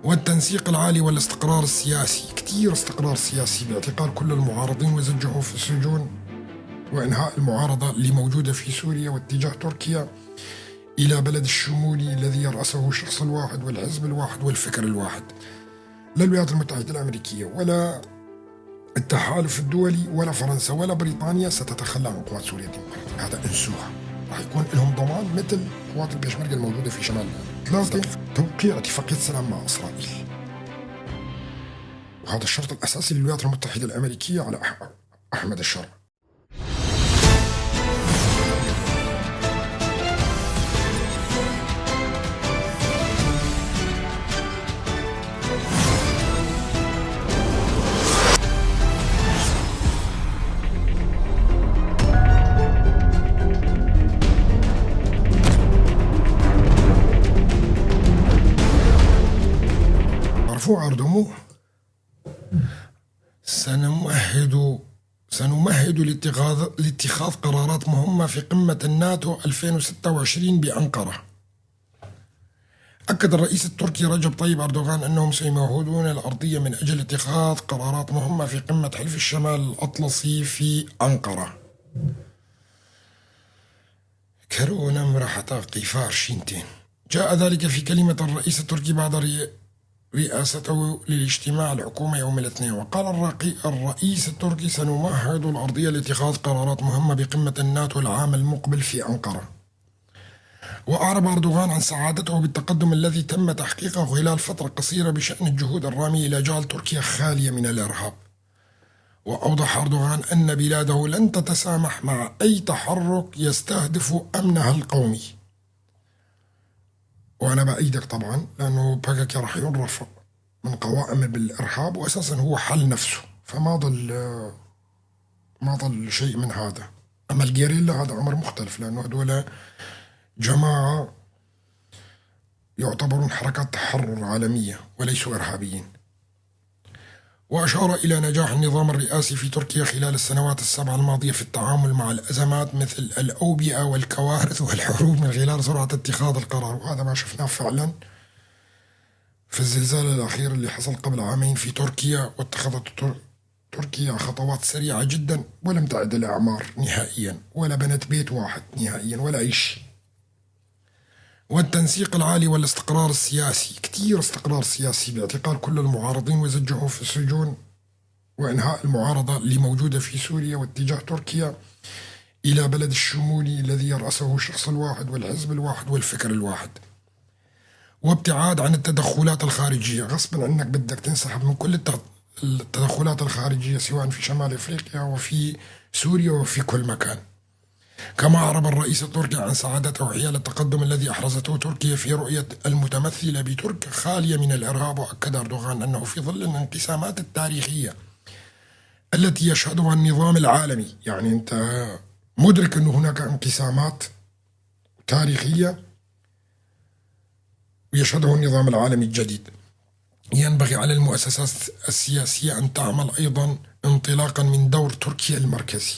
والتنسيق العالي والاستقرار السياسي، كتير استقرار سياسي باعتقال كل المعارضين وزجهم في السجون وإنهاء المعارضة اللي موجودة في سوريا واتجاه تركيا إلى بلد الشمولي الذي يرأسه الشخص الواحد والحزب الواحد والفكر الواحد. لا الولايات المتحدة الأمريكية ولا التحالف الدولي ولا فرنسا ولا بريطانيا ستتخلى عن قوات سوريا الديمقراطية، هذا انسوها. راح يكون لهم ضمان مثل قوات البيشمركة الموجودة في شمال. 3، توقيع اتفاقية سلام مع إسرائيل، وهذا الشرط الأساسي للولايات المتحدة الأمريكية على أحمد الشرع. مرفوع أردموه. سنمهد لاتخاذ قرارات مهمة في قمة الناتو 2026 بأنقرة. أكد الرئيس التركي رجب طيب أردوغان أنهم سيمهدون الأرضية من أجل اتخاذ قرارات مهمة في قمة حلف الشمال الأطلسي في أنقرة. كورونا مرحتا قفار شينتين. جاء ذلك في كلمة الرئيس التركي بعد رئاسته للاجتماع الحكومي يوم الاثنين. وقال الرئيس التركي سنمهد الأرضية لاتخاذ قرارات مهمة بقمة الناتو العام المقبل في أنقرة. وأعرب أردوغان عن سعادته بالتقدم الذي تم تحقيقه خلال فترة قصيرة بشأن الجهود الرامية إلى جعل تركيا خالية من الإرهاب. وأوضح أردوغان أن بلاده لن تتسامح مع أي تحرك يستهدف أمنها القومي. وأنا بأيدك طبعا، لأنه باكاكا راح ينرفع من قوائم بالإرهاب، وأساسا هو حل نفسه، فما ضل شيء من هذا. أما الجيريلا هذا أمر مختلف، لأنه هذول جماعة يعتبرون حركات تحرر عالمية وليسوا إرهابيين. وأشار إلى نجاح النظام الرئاسي في تركيا خلال السنوات 7 الماضية في التعامل مع الأزمات مثل الأوبئة والكوارث والحروب من خلال سرعة اتخاذ القرار، وهذا ما شفناه فعلا في الزلزال الأخير اللي حصل قبل عامين في تركيا، واتخذت تركيا خطوات سريعة جدا ولم تعد الأعمار نهائيا، ولا بنت بيت واحد نهائيا ولا أي شيء. والتنسيق العالي والاستقرار السياسي، كتير استقرار سياسي باعتقال كل المعارضين وزجهم في السجون وإنهاء المعارضة اللي موجودة في سوريا واتجاه تركيا إلى بلد الشمولي الذي يرأسه الشخص الواحد والحزب الواحد والفكر الواحد، وابتعاد عن التدخلات الخارجية. غصبا عنك بدك تنسحب من كل التدخلات الخارجية سواء في شمال إفريقيا وفي سوريا وفي كل مكان. كما أعرب الرئيس التركي عن سعادته حيال التقدم الذي أحرزته تركيا في رؤية المتمثلة بتركيا خالية من الإرهاب. وأكد أردوغان أنه في ظل الانقسامات التاريخية التي يشهدها النظام العالمي، يعني أنت مدرك أن هناك انقسامات تاريخية يشهده النظام العالمي الجديد، ينبغي على المؤسسات السياسية أن تعمل أيضا انطلاقا من دور تركيا المركزي.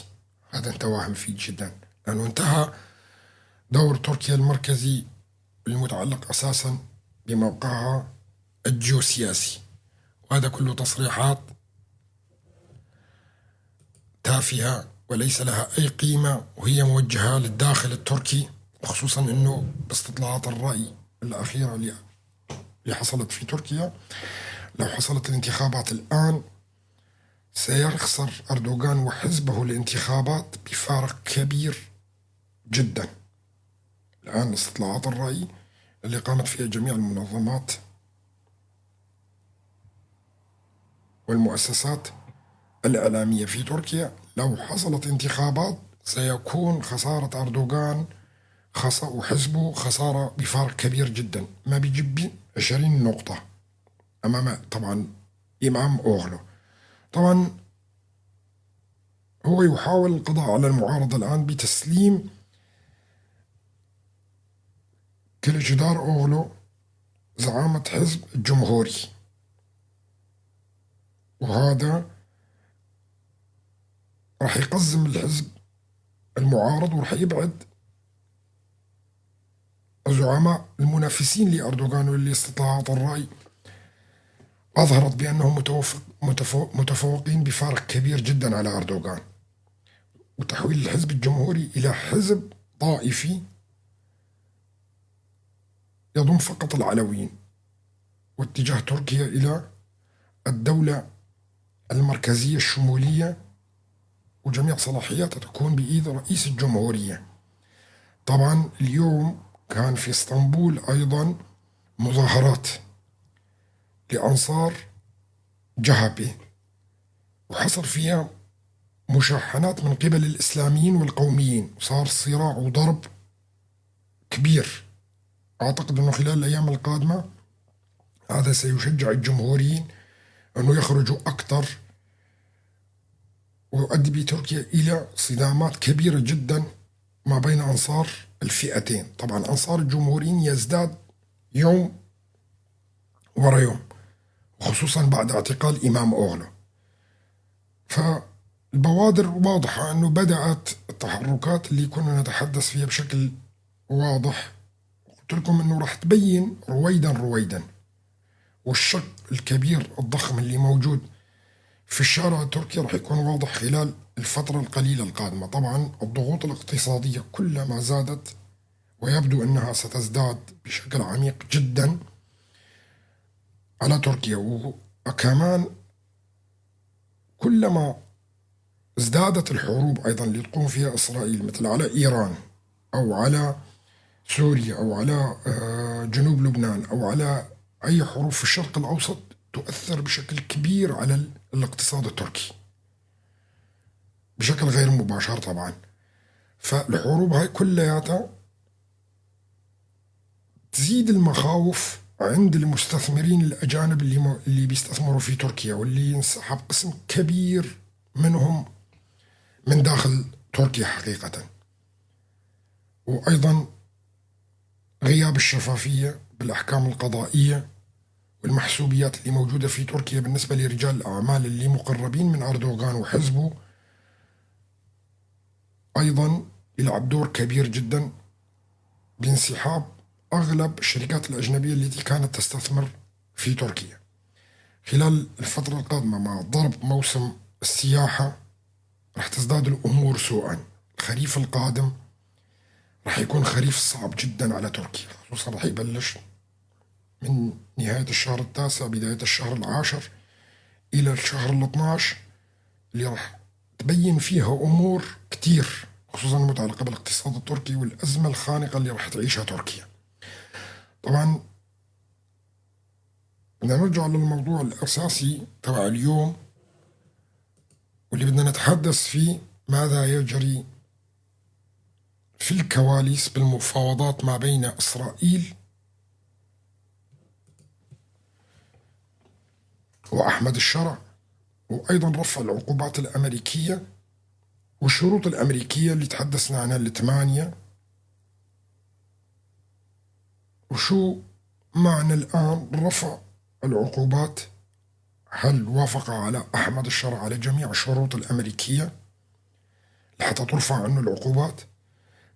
هذا أنت واهم فيه جدا، لأنه انتهى دور تركيا المركزي المتعلق أساسا بموقعها الجيوسياسي، وهذا كله تصريحات تافهة وليس لها أي قيمة، وهي موجهة للداخل التركي، وخصوصا أنه باستطلاعات الرأي الأخيرة اللي حصلت في تركيا، لو حصلت الانتخابات الآن سيخسر أردوغان وحزبه الانتخابات بفارق كبير جدا. الآن استطلاعات الرأي اللي قامت فيها جميع المنظمات والمؤسسات الإعلامية في تركيا، لو حصلت انتخابات سيكون خسارة أردوغان وحزبه خسارة بفارق كبير جدا، ما بيجيب 20 نقطة أمام طبعا إمام أوغلو. طبعا هو يحاول القضاء على المعارضة الآن بتسليم كليجدار أوغلو زعامة حزب الجمهوري، وهذا راح يقزم الحزب المعارض وراح يبعد الزعماء المنافسين لأردوغان واللي استطلاعات الرأي أظهرت بأنهم متفوقين بفارق كبير جدا على أردوغان، وتحويل الحزب الجمهوري إلى حزب طائفي يضم فقط العلويين، واتجاه تركيا إلى الدولة المركزية الشمولية وجميع صلاحياتها تكون بإيد رئيس الجمهورية. طبعا اليوم كان في اسطنبول أيضا مظاهرات لأنصار جهبي، وحصل فيها مشاحنات من قبل الإسلاميين والقوميين، وصار صراع وضرب كبير. أعتقد أنه خلال الأيام القادمة هذا سيشجع الجمهوريين أنه يخرجوا أكثر، ويؤدي بتركيا إلى صدامات كبيرة جدا ما بين أنصار الفئتين. طبعا أنصار الجمهوريين يزداد يوم ورا يوم، خصوصا بعد اعتقال إمام أوغلو. فالبوادر واضحة أنه بدأت التحركات اللي كنا نتحدث فيها بشكل واضح. قلت لكم أنه راح تبين رويدا رويدا، والشق الكبير الضخم اللي موجود في الشارع التركي راح يكون واضح خلال الفترة القليلة القادمة. طبعا الضغوط الاقتصادية كلما زادت، ويبدو أنها ستزداد بشكل عميق جدا على تركيا، وكمان كلما ازدادت الحروب أيضا اللي تقوم فيها إسرائيل مثل على إيران أو على سوريا أو على جنوب لبنان أو على أي حروب في الشرق الأوسط، تؤثر بشكل كبير على الاقتصاد التركي بشكل غير مباشر طبعا. فالحروب هاي كلياتها تزيد المخاوف عند المستثمرين الأجانب اللي بيستثمروا في تركيا، واللي ينسحب قسم كبير منهم من داخل تركيا حقيقة. وأيضا غياب الشفافية بالأحكام القضائية والمحسوبيات اللي موجودة في تركيا بالنسبة لرجال الأعمال اللي مقربين من أردوغان وحزبه أيضا يلعب دور كبير جدا بانسحاب أغلب الشركات الأجنبية التي كانت تستثمر في تركيا. خلال الفترة القادمة مع ضرب موسم السياحة رح تزداد الأمور سوءا. الخريف القادم رح يكون خريف صعب جدا على تركيا، خصوصا رح يبلش من نهاية الشهر التاسع بداية الشهر العاشر إلى الشهر 12 اللي رح تبين فيها أمور كتير، خصوصا المتعلقة بالاقتصاد التركي والأزمة الخانقة اللي رح تعيشها تركيا. طبعا بدنا نرجع للموضوع الأساسي تبع اليوم واللي بدنا نتحدث فيه، ماذا يجري في الكواليس بالمفاوضات ما بين إسرائيل وأحمد الشرع، وأيضا رفع العقوبات الأمريكية والشروط الأمريكية اللي تحدثنا عنها الثمانية، وشو معنى الآن رفع العقوبات؟ هل وافق على أحمد الشرع على جميع الشروط الأمريكية لحتى ترفع عنه العقوبات؟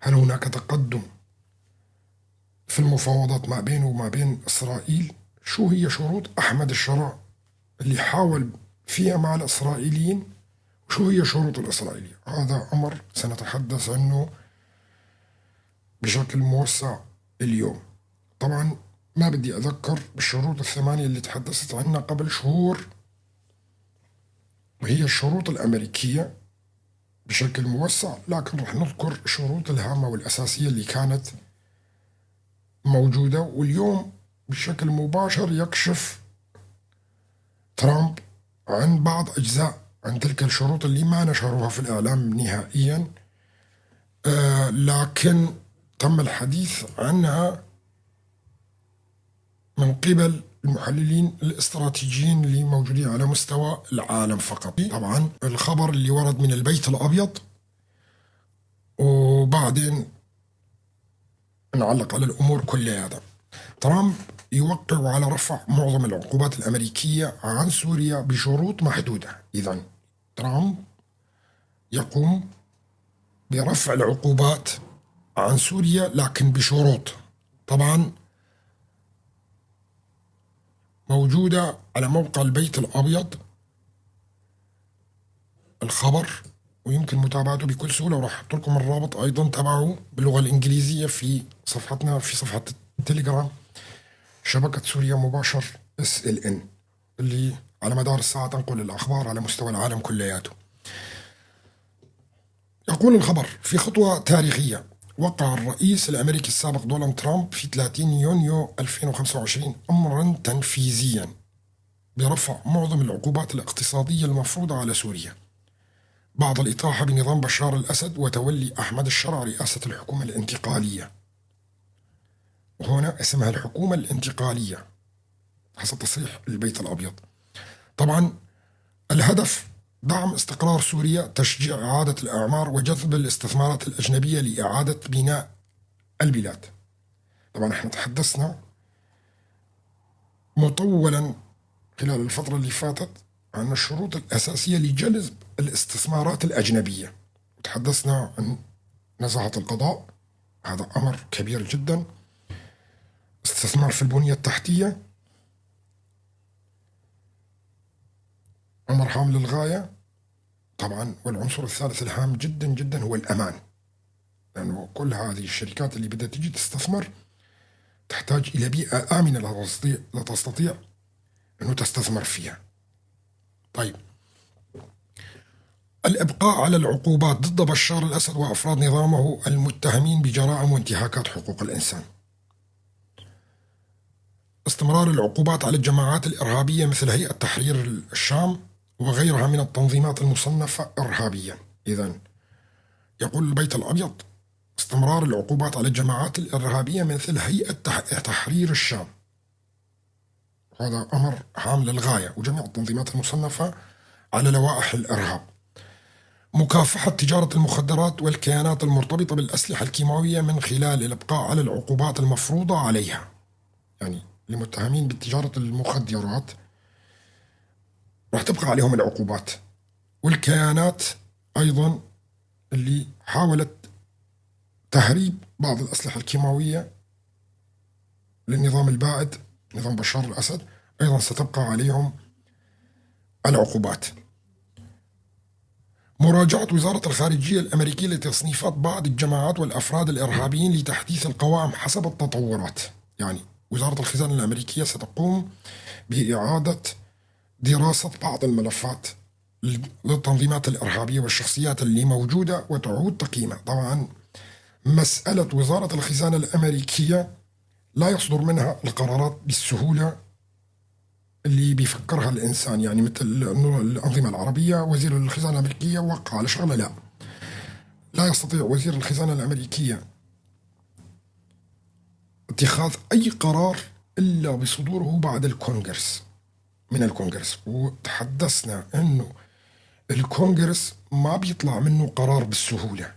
هل هناك تقدم في المفاوضات ما بينه وما بين إسرائيل؟ شو هي شروط أحمد الشرع اللي حاول فيها مع الإسرائيليين؟ شو هي شروط الإسرائيلية؟ هذا أمر سنتحدث عنه بشكل موسع اليوم. طبعا ما بدي أذكر بالشروط الثمانية اللي تحدثت عنها قبل شهور، وهي الشروط الأمريكية بشكل موسع، لكن رح نذكر الشروط الهامة والأساسية اللي كانت موجودة. واليوم بشكل مباشر يكشف ترامب عن بعض أجزاء عن تلك الشروط اللي ما نشروها في الإعلام نهائيا، لكن تم الحديث عنها من قبل المحللين الاستراتيجيين اللي موجودين على مستوى العالم فقط. طبعا الخبر اللي ورد من البيت الأبيض، وبعدين نعلق على الأمور كلها. هذا ترامب يوقع على رفع معظم العقوبات الأمريكية عن سوريا بشروط محدودة. إذن ترامب يقوم برفع العقوبات عن سوريا لكن بشروط. طبعا موجودة على موقع البيت الأبيض الخبر، ويمكن متابعته بكل سهولة، وراح أحط لكم الرابط أيضا تبعه باللغة الإنجليزية في صفحتنا في صفحة التليجرام شبكة سوريا مباشر SLN اللي على مدار الساعة تنقل الأخبار على مستوى العالم كلياته. يقول الخبر: في خطوة تاريخية وقع الرئيس الأمريكي السابق دونالد ترامب في 30 يونيو 2025 أمرا تنفيذيا برفع معظم العقوبات الاقتصادية المفروضة على سوريا بعد الإطاحة بنظام بشار الأسد وتولي أحمد الشرع رئاسة الحكومة الانتقالية. وهنا اسمها الحكومة الانتقالية حسب تصريح البيت الأبيض. طبعا الهدف دعم استقرار سوريا، تشجيع إعادة الأعمار، وجذب الاستثمارات الأجنبية لإعادة بناء البلاد. طبعا احنا تحدثنا مطولا خلال الفترة اللي فاتت عن الشروط الأساسية لجذب الاستثمارات الأجنبية، وتحدثنا عن نزاهة القضاء، هذا أمر كبير جدا، استثمار في البنية التحتية أمر هام للغاية طبعا، والعنصر الثالث الهام جدا جدا هو الأمان، لأنه كل هذه الشركات اللي بدها تيجي تستثمر تحتاج إلى بيئة آمنة لتستطيع أنه تستثمر فيها. طيب، الإبقاء على العقوبات ضد بشار الأسد وأفراد نظامه المتهمين بجرائم وانتهاكات حقوق الإنسان. استمرار العقوبات على الجماعات الإرهابية مثل هيئة تحرير الشام وغيرها من التنظيمات المصنفة إرهابيا. إذن يقول البيت الأبيض استمرار العقوبات على الجماعات الإرهابية مثل هيئة تحرير الشام، هذا أمر هام للغاية، وجميع التنظيمات المصنفة على لوائح الإرهاب. مكافحة تجارة المخدرات والكيانات المرتبطة بالأسلحة الكيماوية من خلال الإبقاء على العقوبات المفروضة عليها. يعني المتهمين بتجارة المخدرات راح تبقى عليهم العقوبات، والكيانات أيضا اللي حاولت تهريب بعض الأسلحة الكيماوية للنظام البائد نظام بشار الأسد أيضا ستبقى عليهم العقوبات. مراجعة وزارة الخارجية الأمريكية لتصنيفات بعض الجماعات والأفراد الإرهابيين لتحديث القوائم حسب التطورات. يعني وزارة الخزانة الأمريكية ستقوم بإعادة دراسة بعض الملفات للتنظيمات الإرهابية والشخصيات اللي موجودة وتعود تقييمها. طبعا مسألة وزارة الخزانة الأمريكية لا يصدر منها القرارات بالسهولة اللي بيفكرها الإنسان، يعني مثل الأنظمة العربية وزير الخزانة الأمريكية وقع على شغلة، لا، لا يستطيع وزير الخزانة الأمريكية اتخاذ أي قرار إلا بصدوره بعد الكونغرس، من الكونغرس. وتحدثنا أنه الكونغرس ما بيطلع منه قرار بالسهولة،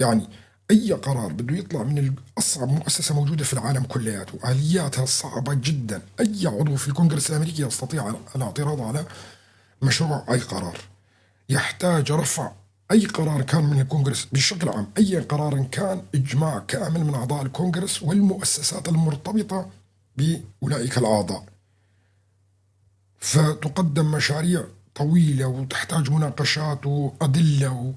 يعني أي قرار بده يطلع من أصعب مؤسسة موجودة في العالم كلياته، آلياتها صعبة جدا. أي عضو في الكونغرس الأمريكي يستطيع الاعتراض على مشروع أي قرار، يحتاج رفع أي قرار كان من الكونغرس بشكل عام، أي قرار كان إجماع كامل من أعضاء الكونغرس والمؤسسات المرتبطة بأولئك الأعضاء. فتقدم مشاريع طويلة وتحتاج مناقشات وأدلة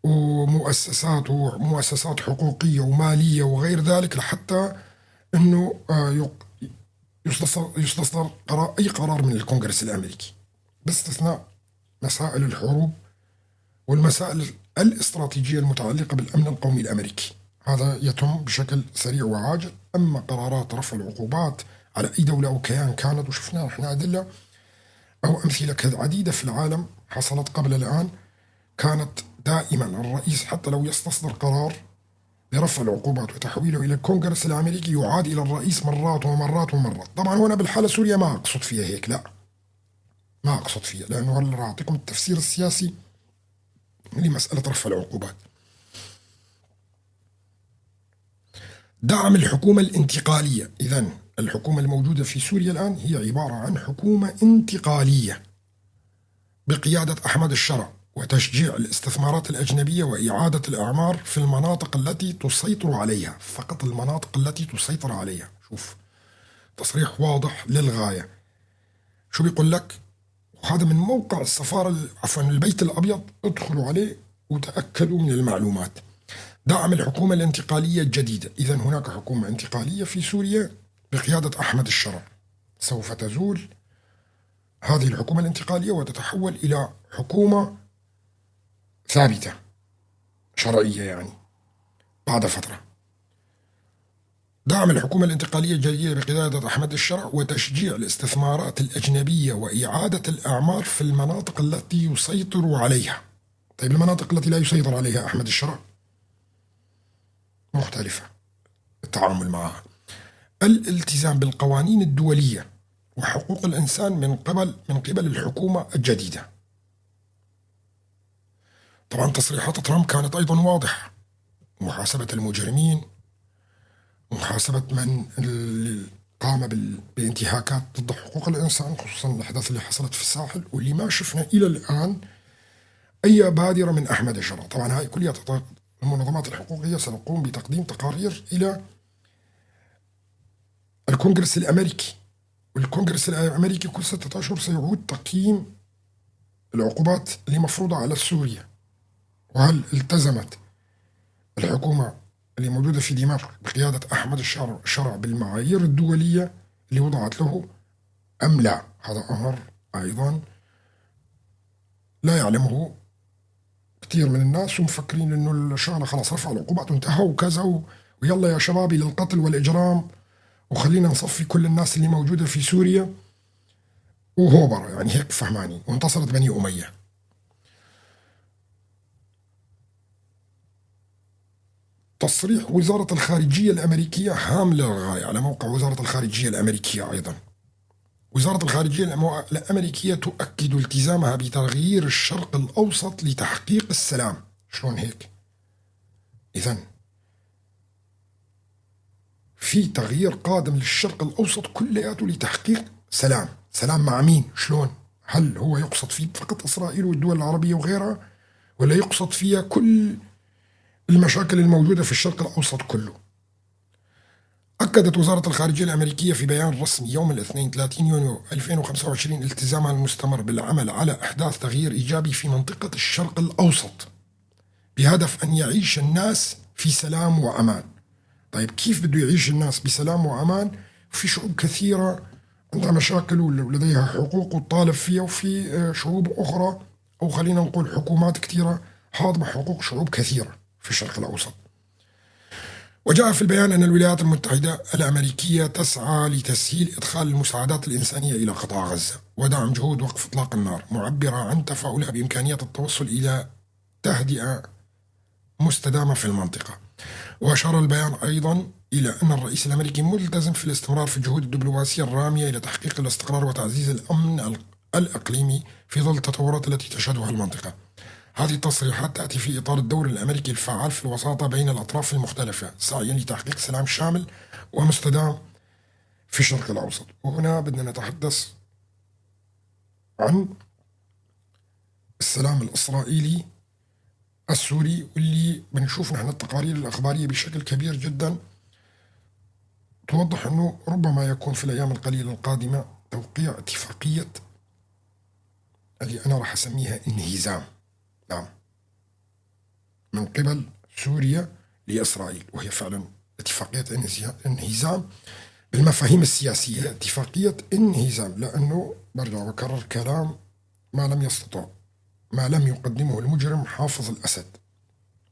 ومؤسسات ومؤسسات حقوقية ومالية وغير ذلك لحتى أنه يستصدر أي قرار من الكونغرس الأمريكي، باستثناء مسائل الحروب والمسائل الاستراتيجية المتعلقة بالأمن القومي الأمريكي، هذا يتم بشكل سريع وعاجل. أما قرارات رفع العقوبات على أي دولة أو كيان كانت، وشفنا احنا أدلة أو أمثلة عديدة في العالم حصلت قبل الآن، كانت دائما الرئيس حتى لو يستصدر قرار برفع العقوبات وتحويله إلى الكونغرس الأمريكي يعاد إلى الرئيس مرات ومرات ومرات. طبعا هنا بالحالة سوريا ما أقصد فيها هيك، لا ما أقصد فيها، لأنه هلا راح أعطيكم التفسير السياسي لمسألة رفع العقوبات. دعم الحكومة الانتقالية، إذن الحكومة الموجودة في سوريا الآن هي عبارة عن حكومة انتقالية بقيادة أحمد الشرع، وتشجيع الاستثمارات الأجنبية وإعادة الأعمار في المناطق التي تسيطر عليها، فقط المناطق التي تسيطر عليها. شوف تصريح واضح للغاية. شو بيقول لك؟ وهذا من موقع السفارة، عفوا البيت الأبيض، ادخلوا عليه وتأكدوا من المعلومات. دعم الحكومة الانتقالية الجديدة. إذا هناك حكومة انتقالية في سوريا بقيادة أحمد الشرع، سوف تزول هذه الحكومة الانتقالية وتتحول إلى حكومة ثابتة شرعية يعني بعد فترة. دعم الحكومة الانتقالية الجديدة بقيادة أحمد الشرع وتشجيع الاستثمارات الأجنبية وإعادة الأعمار في المناطق التي يسيطر عليها. طيب المناطق التي لا يسيطر عليها أحمد الشرع مختلفة التعامل معها. الالتزام بالقوانين الدولية وحقوق الإنسان من قبل الحكومة الجديدة. طبعا تصريحات ترامب كانت أيضا واضحة، محاسبة المجرمين، محاسبة من قام بانتهاكات ضد حقوق الإنسان، خصوصا الأحداث اللي حصلت في الساحل واللي ما شفنا إلى الآن أي بادرة من أحمد الشرع. طبعا هاي كلها المنظمات الحقوقية ستقوم بتقديم تقارير إلى الكونغرس الأمريكي، والكونغرس الأمريكي كل 6 أشهر سيعود تقييم العقوبات اللي مفروضة على سوريا، وهل التزمت الحكومة اللي موجودة في دمشق بقيادة أحمد الشرع بالمعايير الدولية اللي وضعت له أم لا. هذا أمر أيضا لا يعلمه كثير من الناس، ومفكرين إنه الشغلة خلاص رفع العقوبات وانتهى وكذا ويلا يا شبابي للقتل والإجرام وخلينا نصفي كل الناس اللي موجودة في سوريا وهوبرة، يعني هيك فهماني، وانتصرت بني أمية. تصريح وزارة الخارجية الأمريكية هام للغاية على موقع وزارة الخارجية الأمريكية أيضا. وزارة الخارجية الأمريكية تؤكد التزامها بتغيير الشرق الأوسط لتحقيق السلام. شلون هيك؟ إذن في تغيير قادم للشرق الأوسط كلياته لتحقيق سلام. سلام مع مين؟ شلون؟ هل هو يقصد فيه فقط إسرائيل والدول العربية وغيرها، ولا يقصد فيها كل المشاكل الموجودة في الشرق الأوسط كله؟ أكدت وزارة الخارجية الأمريكية في بيان رسمي يوم الاثنين 30 يونيو 2025 التزامها المستمر بالعمل على إحداث تغيير إيجابي في منطقة الشرق الأوسط بهدف أن يعيش الناس في سلام وأمان. طيب كيف بده يعيش الناس بسلام وأمان؟ في شعوب كثيرة عندها مشاكل ولديها حقوق وتطالب فيها، وفي شعوب أخرى أو خلينا نقول حكومات كثيرة هاضمة حقوق شعوب كثيرة في الشرق الأوسط. وجاء في البيان أن الولايات المتحدة الأمريكية تسعى لتسهيل إدخال المساعدات الإنسانية إلى قطاع غزة ودعم جهود وقف إطلاق النار، معبرة عن تفاؤلها بإمكانية التوصل إلى تهدئة مستدامة في المنطقة. وأشار البيان أيضا إلى أن الرئيس الأمريكي ملتزم في الاستمرار في الجهود الدبلوماسية الرامية إلى تحقيق الاستقرار وتعزيز الأمن الإقليمي في ظل التطورات التي تشهدها المنطقة. هذه التصريحات تأتي في إطار الدور الأمريكي الفعال في الوساطة بين الأطراف المختلفة سعيا لتحقيق سلام شامل ومستدام في الشرق الأوسط. وهنا بدنا نتحدث عن السلام الإسرائيلي السوري، واللي بنشوف نحن التقارير الأخبارية بشكل كبير جدا توضح أنه ربما يكون في الأيام القليلة القادمة توقيع اتفاقية اللي أنا راح أسميها انهزام، نعم، من قبل سوريا لإسرائيل، وهي فعلا اتفاقية انهزام بالمفاهيم السياسية، اتفاقية انهزام، لأنه برجع وكرر كلام ما لم يستطع، ما لم يقدمه المجرم حافظ الأسد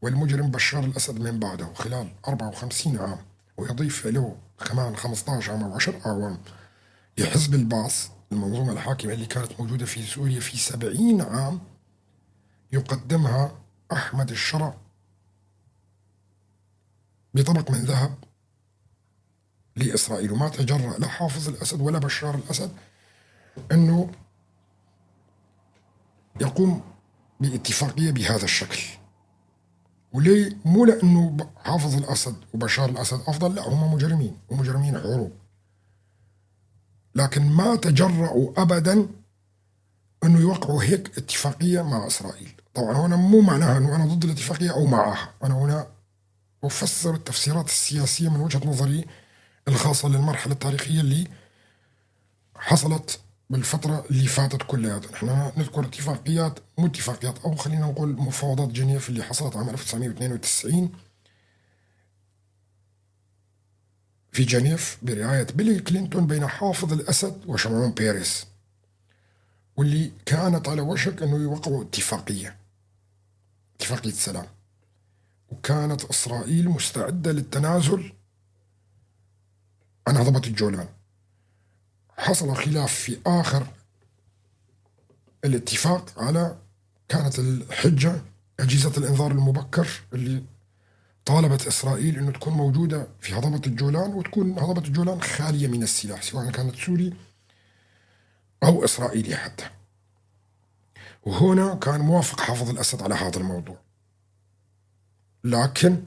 والمجرم بشار الأسد من بعده خلال 54 عام، ويضيف له كمان 15 عام أو 10 أعوام لحزب البعث المنظومة الحاكمة اللي كانت موجودة في سوريا في 70 عام، يقدمها أحمد الشرع بطبق من ذهب لإسرائيل. وما تجرأ لا حافظ الأسد ولا بشار الأسد أنه يقوم باتفاقية بهذا الشكل. وليه؟ مو لأنه حافظ الأسد وبشار الأسد أفضل، لا، هم مجرمين ومجرمين حروب، لكن ما تجرأوا أبدا أنه يوقعوا هيك اتفاقية مع إسرائيل. طبعا هنا مو معناها أنه أنا ضد الاتفاقية أو معها، أنا هنا أفسر التفسيرات السياسية من وجهة نظري الخاصة للمرحلة التاريخية اللي حصلت بالفترة اللي فاتت كلها. نحن نذكر اتفاقيات، مو اتفاقيات، أو خلينا نقول مفاوضات جنيف اللي حصلت عام 1992 في جنيف برعاية بيل كلينتون بين حافظ الأسد وشمعون بيريس، واللي كانت على وشك أنه يوقعوا اتفاقية سلام، وكانت إسرائيل مستعدة للتنازل عن هضبة الجولان. حصل خلاف في آخر الاتفاق على، كانت الحجة أجهزة الإنذار المبكر اللي طالبت إسرائيل أنه تكون موجودة في هضبة الجولان، وتكون هضبة الجولان خالية من السلاح سواء كانت سوري أو إسرائيلي حتى. وهنا كان موافق حافظ الأسد على هذا الموضوع، لكن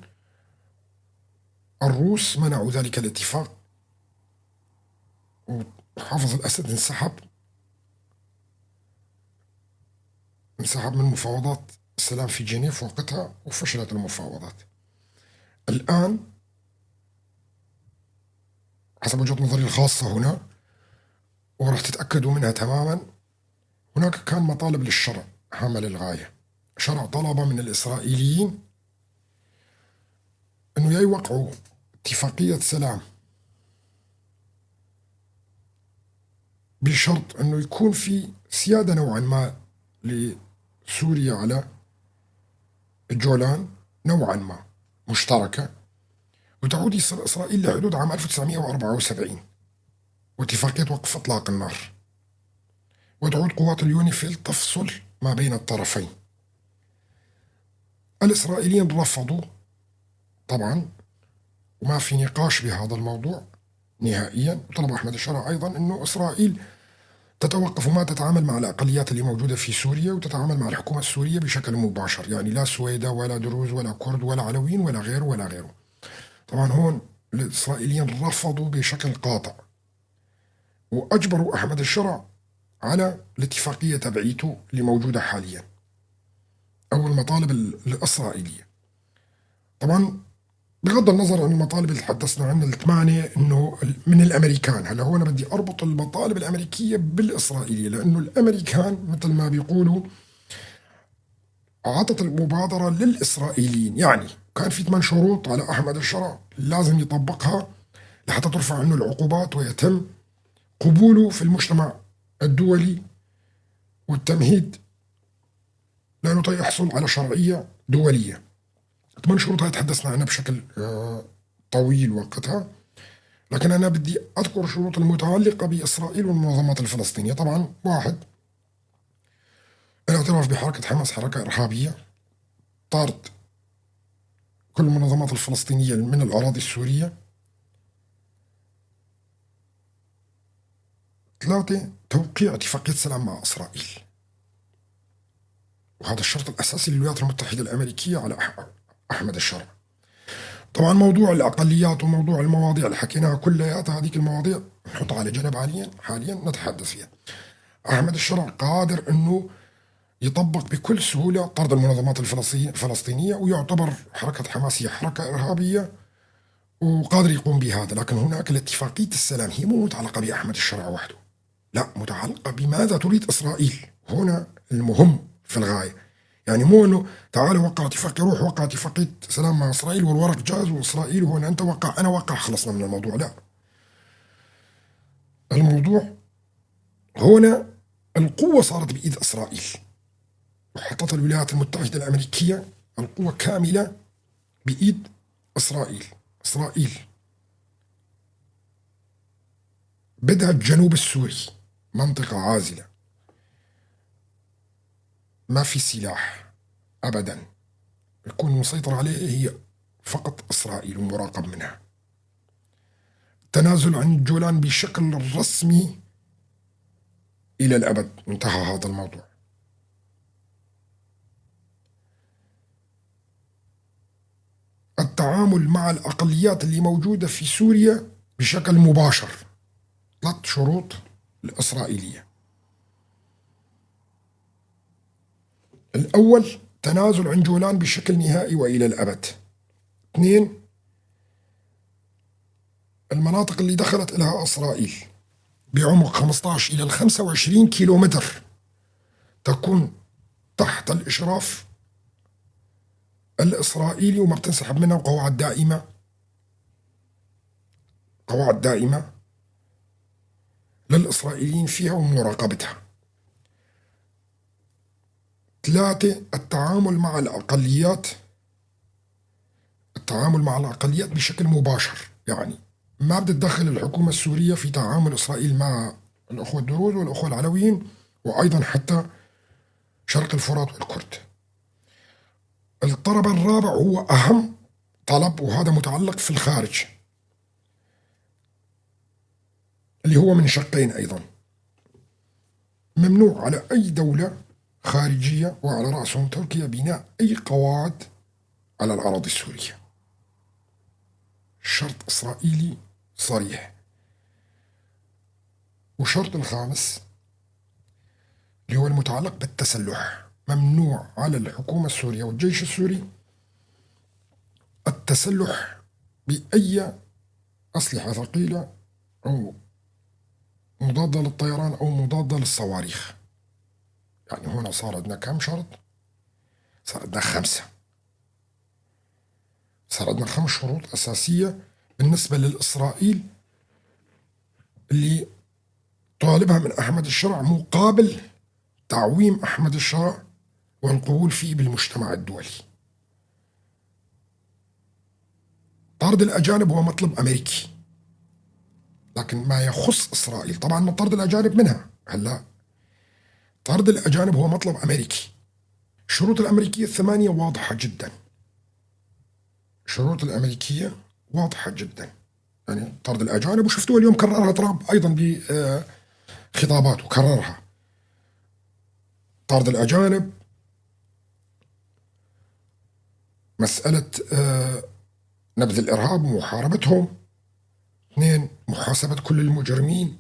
الروس منعوا ذلك الاتفاق، وحافظ الأسد انسحب من مفاوضات السلام في جنيف وقتها، وفشلت المفاوضات. الآن حسب وجهة نظري الخاصة هنا، وراح تتأكدوا منها تماما، هناك كان مطالب للشرع هامة للغاية. شرع طلب من الإسرائيليين أنه يوقعوا اتفاقية سلام بشرط أنه يكون في سيادة نوعا ما لسوريا على الجولان، نوعا ما مشتركة، وتعود إسرائيل لحدود عام 1974 واتفاقية وقف إطلاق النار، وتعود قوات اليونيفيل تفصل ما بين الطرفين. الإسرائيليين رفضوا طبعا، وما في نقاش بهذا الموضوع نهائيا. وطلب أحمد الشرع أيضا أنه إسرائيل تتوقف وما تتعامل مع الأقليات اللي موجودة في سوريا، وتتعامل مع الحكومة السورية بشكل مباشر، يعني لا سويدة ولا دروز ولا كرد ولا علويين ولا غيره ولا غيره. طبعا هون الإسرائيليين رفضوا بشكل قاطع، وأجبروا أحمد الشرع على الاتفاقية تبعيته اللي موجودة حاليا أو المطالب الإسرائيلية. طبعا بغض النظر عن المطالب اللي تحدثنا عنها الثمانية إنه من الأمريكان، هلا هون بدي أربط المطالب الأمريكية بالإسرائيلية، لأنه الأمريكان مثل ما بيقولوا عطت المبادرة للإسرائيليين، يعني كان في 8 شروط على أحمد الشرع لازم يطبقها لحتى ترفع عنه العقوبات ويتم قبوله في المجتمع الدولي والتمهيد لأنه يحصل على شرعية دولية. 8 شروط هاي تحدثنا عنها بشكل طويل وقتها، لكن أنا بدي أذكر الشروط المتعلقة بإسرائيل والمنظمات الفلسطينية. طبعا واحد، الاعتراف بحركة حماس حركة إرهابية، طرد كل المنظمات الفلسطينية من الأراضي السورية. 3، توقيع اتفاقية سلام مع إسرائيل، وهذا الشرط الأساسي للولايات المتحدة الأمريكية على أحمد الشرع. طبعا موضوع الأقليات وموضوع المواضيع اللي حكيناها كلياتها، هذيك المواضيع نحطها على جنب حاليا نتحدث فيها. أحمد الشرع قادر أنه يطبق بكل سهولة طرد المنظمات الفلسطينية، ويعتبر حركة حماس هي حركة إرهابية وقادر يقوم بهذا. لكن هناك الاتفاقية السلام هي مو متعلقة بأحمد الشرع وحده، لا، متعلقة بماذا تريد إسرائيل. هنا المهم في الغاية، يعني مو انه تعال وقع اتفاقية، روح وقع اتفاقية سلام مع اسرائيل والورق جاهز واسرائيل هون انت وقع انا وقع خلصنا من الموضوع، لا. الموضوع هنا القوة صارت بإيد اسرائيل، وحطت الولايات المتحدة الامريكية القوة كاملة بإيد اسرائيل. اسرائيل بدها الجنوب السوري منطقة عازلة، ما في سلاح أبدا، يكون مسيطر عليه هي فقط إسرائيل ومراقب منها. التنازل عن الجولان بشكل رسمي إلى الأبد، انتهى هذا الموضوع. التعامل مع الأقليات اللي موجودة في سوريا بشكل مباشر، 3 شروط الإسرائيلية. الأول، تنازل عن جولان بشكل نهائي وإلى الأبد. 2، المناطق اللي دخلت لها إسرائيل بعمق 15 إلى 25 كيلومتر تكون تحت الإشراف الإسرائيلي وما بتنسحب منها، وقواعد دائمة، قواعد دائمة للإسرائيليين فيها ومراقبتها. 3، التعامل مع الأقليات، التعامل مع الأقليات بشكل مباشر، يعني ما بتتدخل الحكومة السورية في تعامل إسرائيل مع الأخوة الدروز والأخوة العلويين، وأيضا حتى شرق الفرات والكرد. الطلب الرابع هو أهم طلب، وهذا متعلق في الخارج، اللي هو من شقين أيضا. ممنوع على أي دولة خارجية وعلى رأسهم تركيا بناء أي قواعد على الأراضي السورية. شرط إسرائيلي صريح. وشرط الخامس اللي هو المتعلق بالتسلح، ممنوع على الحكومة السورية والجيش السوري التسلح بأي أسلحة ثقيلة أو مضادة للطيران أو مضادة للصواريخ. يعني هنا صار عندنا كم شرط؟ صار عندنا 5. صار عندنا 5 شروط أساسية بالنسبة للإسرائيل اللي طالبها من أحمد الشرع مقابل تعويم أحمد الشرع والقبول فيه بالمجتمع الدولي. طرد الأجانب هو مطلب أمريكي، لكن ما يخص إسرائيل طبعا طرد الأجانب منها. هلا طرد الأجانب هو مطلب أمريكي. الشروط الأمريكية الثمانية واضحة جدا، الشروط الأمريكية واضحة جدا، يعني طرد الأجانب، وشفتوه اليوم كررها ترامب أيضا بخطاباته، كررها طرد الأجانب، مسألة نبذ الإرهاب ومحاربتهم، 2 محاسبة كل المجرمين،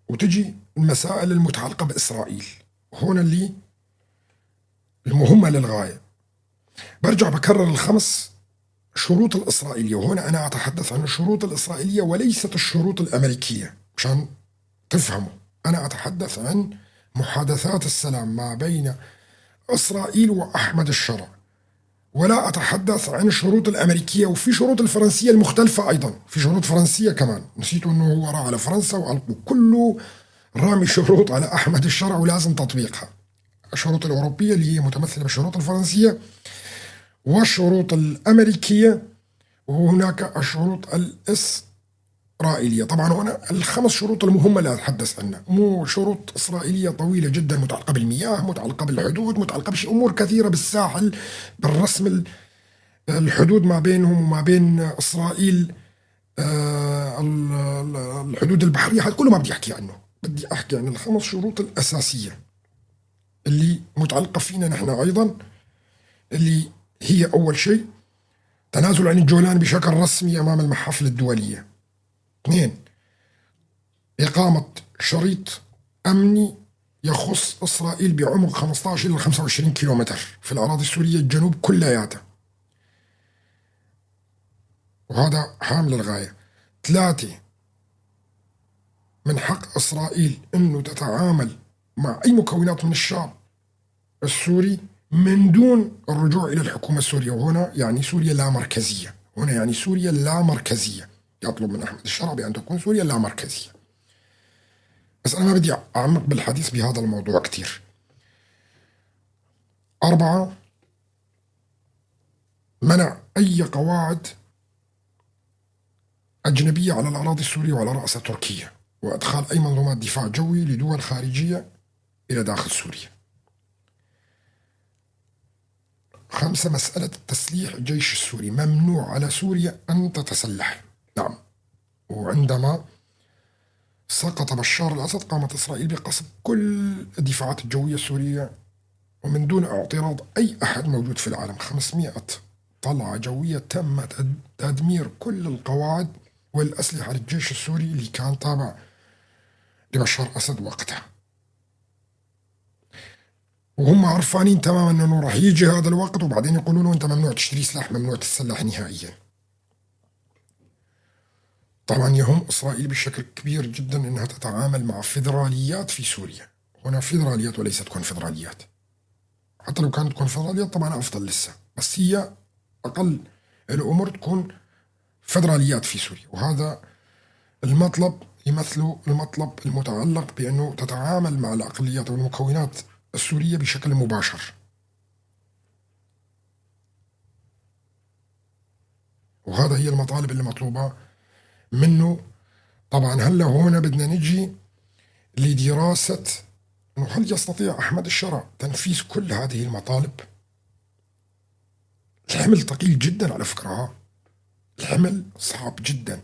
وتجي المسائل المتعلقة بإسرائيل هنا اللي المهمة للغاية. برجع بكرر الخمس شروط الإسرائيلية، وهنا أنا أتحدث عن الشروط الإسرائيلية وليست الشروط الأمريكية مشان تفهموا. أنا أتحدث عن محادثات السلام ما بين إسرائيل وأحمد الشرع، ولا أتحدث عن الشروط الأمريكية، وفي شروط الفرنسية المختلفة أيضا، في شروط فرنسية كمان، نسيتوا أنه هو راح على فرنسا وكله رامي شروط على أحمد الشرع ولازم تطبيقها. الشروط الأوروبية اللي هي متمثلة بالشروط الفرنسية والشروط الأمريكية، وهناك الشروط الإسرائيلية. طبعا هنا الخمس شروط المهمة اللي أتحدث عنها، مو شروط إسرائيلية طويلة جدا متعلقة بالمياه، متعلقة بالحدود، متعلقة بشيء أمور كثيرة بالساحل، بالرسم الحدود ما بينهم وما بين إسرائيل، الحدود البحرية، هذا كله ما بدي أحكي عنه. بدي أحكي عن الخمس شروط الأساسية اللي متعلقة فينا نحن أيضا، اللي هي أول شيء تنازل عن الجولان بشكل رسمي أمام المحافل الدولية، 2 إقامة شريط أمني يخص إسرائيل بعمق 15 إلى 25 كيلومتر في الأراضي السورية الجنوب كلياتها، وهذا هام للغاية. 3 من حق إسرائيل أنه تتعامل مع أي مكونات من الشعب السوري من دون الرجوع إلى الحكومة السورية، وهنا يعني سوريا لا مركزية، هنا يعني سوريا لا مركزية. يطلب من أحمد الشرع بأن تكون سوريا لا مركزية. بس أنا ما بدي أعمق بالحديث بهذا الموضوع كتير. 4 منع أي قواعد أجنبية على الأراضي السورية وعلى رأسها تركيا، وإدخال أي منظومات دفاع جوي لدول خارجية إلى داخل سوريا. 5 مسألة التسليح الجيش السوري، ممنوع على سوريا أن تتسلح. نعم، وعندما سقط بشار الأسد قامت إسرائيل بقصف كل الدفاعات الجوية السورية ومن دون اعتراض أي أحد موجود في العالم. 500 طلعة جوية تم تدمير كل القواعد والأسلحة للجيش السوري اللي كان تابع لبشار أسد وقتها، وهم عرفانين تماما انه راح يجي هذا الوقت وبعدين يقولوا له انت ممنوع تشتري سلاح، ممنوع تتسلح نهائيا. طبعا يهم إسرائيل بشكل كبير جدا أنها تتعامل مع فيدراليات في سوريا. هنا فيدراليات وليست كونفدراليات. حتى لو كانت كونفدراليات طبعا أفضل لسه، بس هي أقل الأمور تكون فدراليات في سوريا. وهذا المطلب يمثل المطلب المتعلق بأنه تتعامل مع الأقليات والمكونات السورية بشكل مباشر. وهذا هي المطالب اللي مطلوبة منه. طبعا هلا هنا بدنا نجي لدراسة أنه هل يستطيع أحمد الشرع تنفيذ كل هذه المطالب؟ الحمل ثقيل جدا على فكرة، الحمل صعب جدا.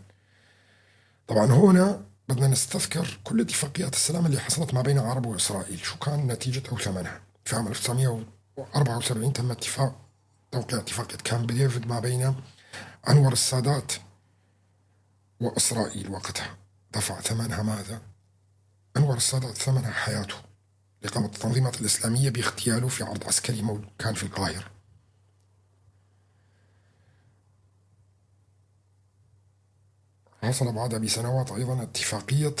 طبعا هنا بدنا نستذكر كل اتفاقيات السلام اللي حصلت ما بين العرب وإسرائيل، شو كان نتيجتها وثمنها. في عام 1974 تم توقيع اتفاقية كامب ديفيد ما بين أنور السادات وإسرائيل. وقتها دفع ثمنها ماذا؟ أنور السادات ثمنها حياته لإقامة التنظيمات الإسلامية باغتياله في عرض عسكري كان في القاهرة. حصل بعدها بسنوات أيضا اتفاقية